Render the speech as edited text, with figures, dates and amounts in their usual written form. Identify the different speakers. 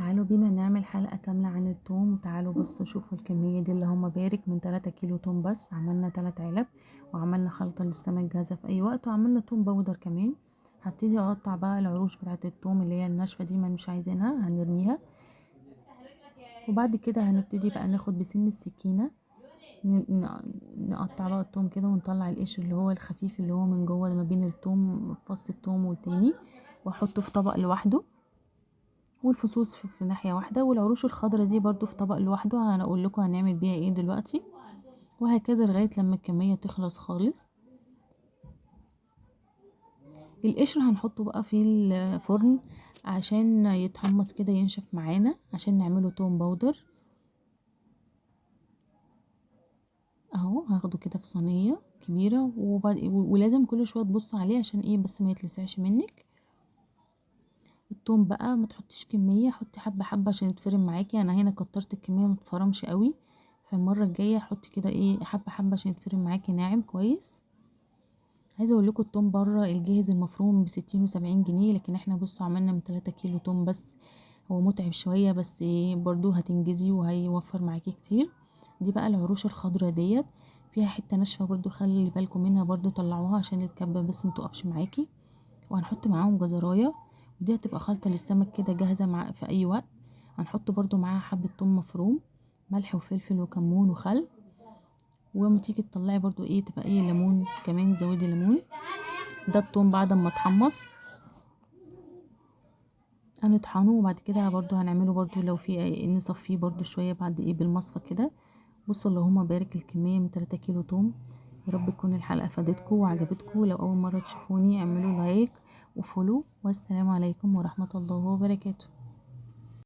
Speaker 1: تعالوا بينا نعمل حلقة كاملة عن التوم. تعالوا بصوا شوفوا الكمية دي اللي هما بارك من 3 كيلو توم بس، عملنا 3 علب وعملنا خلطة للسمك جاهزة في اي وقت، وعملنا توم powder كمان. هبتدي اقطع بقى العروش بتاعة التوم اللي هي الناشفة دي، ما مش عايزينها هنرميها. وبعد كده هنبتدي بقى ناخد بسن السكينة نقطع بقى التوم كده، ونطلع القشر اللي هو الخفيف اللي هو من جوه ما بين التوم، فص التوم والتاني، واحطه في طبق لوحده، والفصوص في ناحية واحدة، والعروش الخضرة دي برضو في طبق لوحده، انا اقول لكم هنعمل بيها ايه دلوقتي، وهكذا لغاية لما الكمية تخلص خالص. القشر هنحطه بقى في الفرن عشان يتحمص كده ينشف معانا، عشان نعمله توم powder. اهو هاخده كده في صينية كبيرة، ولازم كل شوية تبصوا عليه عشان ايه بس ما يتلسعش منك. التوم بقى ما تحطيش كمية، حطي حبة حبة عشان يتفرم معاكي. انا هنا كترت الكمية ما تفرمش قوي، فالمرة الجاية حطي كده ايه حبة حبة عشان يتفرم معاكي ناعم كويس. عايزة اقول لكم التوم بره الجاهز المفروم بستين وسبعين جنيه، لكن احنا بصوا عملنا من 3 كيلو توم بس. هو متعب شوية بس ايه برضو هتنجزي وهيوفر معاكي كتير. دي بقى العروش الخضرة ديت فيها حتة ناشفة برضو، خلي بالكم منها برضو، طلعوها عشان الكبة بس ما تقفش معاكي. وهنحط معاهم جزراية، ودي هتبقى خلطة للسمك كده جاهزة في أي وقت. هنحط برضو معاها حبة توم مفروم، ملح وفلفل وكمون وخل، وما تيجي تطلعي برضو ايه تبقى ايه ليمون كمان، زودي ليمون. ده التوم بعد ما اتحمص هنطحنه، وبعد كده برضو هنعمله برضو لو في ايه نصفيه برضو شوية بعد ايه بالمصفى كده. بصوا اللهم بارك الكمية من 3 كيلو توم. يا رب تكون الحلقة فادتكم وعجبتكم. لو أول مرة تشوفوني اعملوا like و follow، والسلام عليكم ورحمة الله وبركاته.